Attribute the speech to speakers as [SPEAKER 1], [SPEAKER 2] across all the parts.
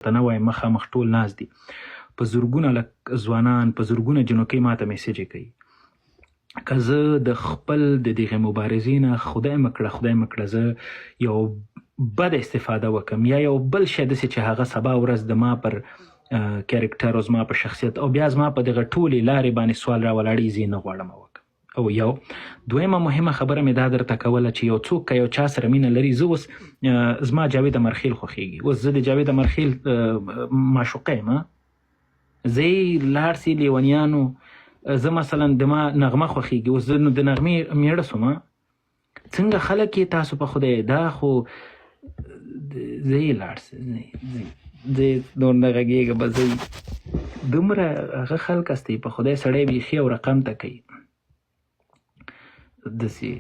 [SPEAKER 1] نه وایم، مخامخ ټول ناست دي. په زرګونه لک ځوانان، په زرګونه جنکۍ ماته میسج کوي. که زه د خپل د دغه مبارزې نه، خدای مکړه، خدای مکړه، زه یو بد استفاده وکم یا یو بل شی داسې چې هغه سبا ورځ د ما پر کرکټر او زما په شخصیت او بیا زما په دغه ټولې لارې باندې سوال راولاړي، زه یې نه غواړم وکم. او یو دویمه مهمه خبره مې دا درته کوله چې یو څوک که یو چا سره مینه لري، زه اوس زما جاوید امرخیل خوښیږي، اوس زه د جاوید امرخیل معشوقه یم. زه یې لاړ سي لیونیانو. زه مثلا د ما نغمه خوښیږي، اوس زه نو د نغمې میړه سوم. څنګه خلک یې تاسو په خدای، دا خو زه یې لاړ سي، زه نور نه غږېږم. زه دومره هغه خلک استئ، په خدای سړی بیخي او رقم ته کوي داسې.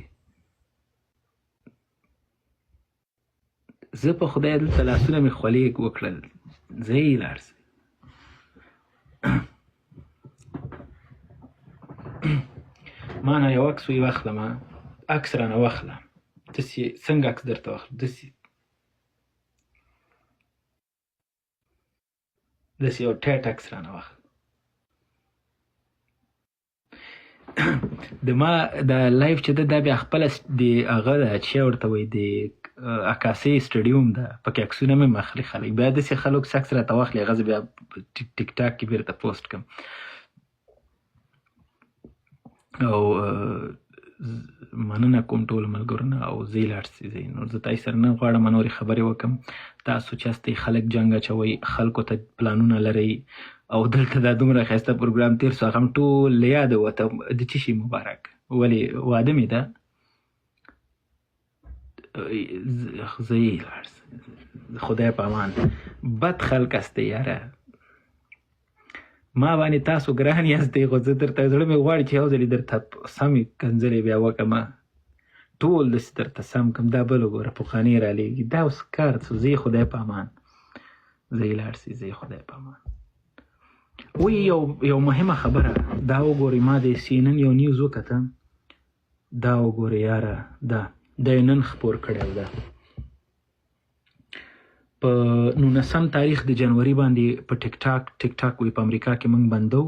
[SPEAKER 1] زه په خدای دلته لاسونه مې خولې وکړل. زه یې لاړ سي. ما نه یو عکس وی واخله، ما عکس رانه واخله. داسې څنګه عکس درته واخلم؟ داسې داسې یو ټیټ عکس رانه واخله. د ما د live چې ده، دا بیا خپله د هغه ده چې ورته وایي د عکاسۍ سټډیوم ده، پکې عکسونه مې اخلي خلک. بیا داسې خلک عکس راته واخلي، هغه زه بیا ټیک ټاک کې بیرته پوسټ کړم. او مننه کوم ټولو ملګرو نه. او زه لاړ سي، زه نور زه تاسو سره نه غواړم نورې خبرې وکم. تاسو چې هستئ خلک جنګ اچوئ، خلکو ته پلانونه لرئ، او دلته دا دومره ښایسته پروګرام تېر سو، هغه هم ټول له یاده وته. د څه شي مبارک؟ ولې واده مې ده؟ زه یې لاړ سم، خدای په امان. بد خلک هستئ یاره، ما باندې تاسو ګران یاستئ، خو زه درته زړه مې غواړي چې یو ځلې درته سمې کنځلې بیا وکړم، ټول داسې درته سم کم. دا بل وګوره پخوانی رالیږي، دا اوس کار څه؟ زه یې خدای په امان، زه یې لاړ سي، زه یې خدای په امان. وی یو مهمه خبره دا وګورئ، ما د سی ان ان یو نیوز وکته، دا وګورئ یاره، دا یې نن خپور کړی و. دا په 19 تاریخ د جنوري باندې په ټیک ټاک، ټیک ټاک وی په امریکا کې موږ بندو،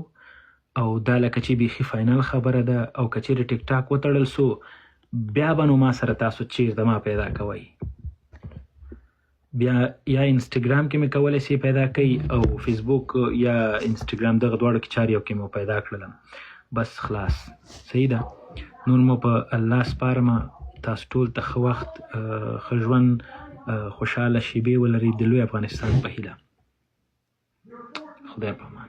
[SPEAKER 1] او دا لکه چې بیخي final خبره ده. او که چېرې ټیک ټاک وتړل سو، بیا به نو ما سره تاسو چیرته ما پیدا کوئ؟ بیا یا انسټاګرام کې مې کولی سي پیدا کوي او فیسبوک یا انسټاګرام، دغه دواړو کې چار یو کې مو پیدا کړلم، بس خلاص، صحیح ده. نور مو په الله سپارمه. تاسو ټول ته ښه وخت، ښه ژوند، خوشحاله شیبې ولرئ، د لوی افغانستان په هیله. خدای په امان.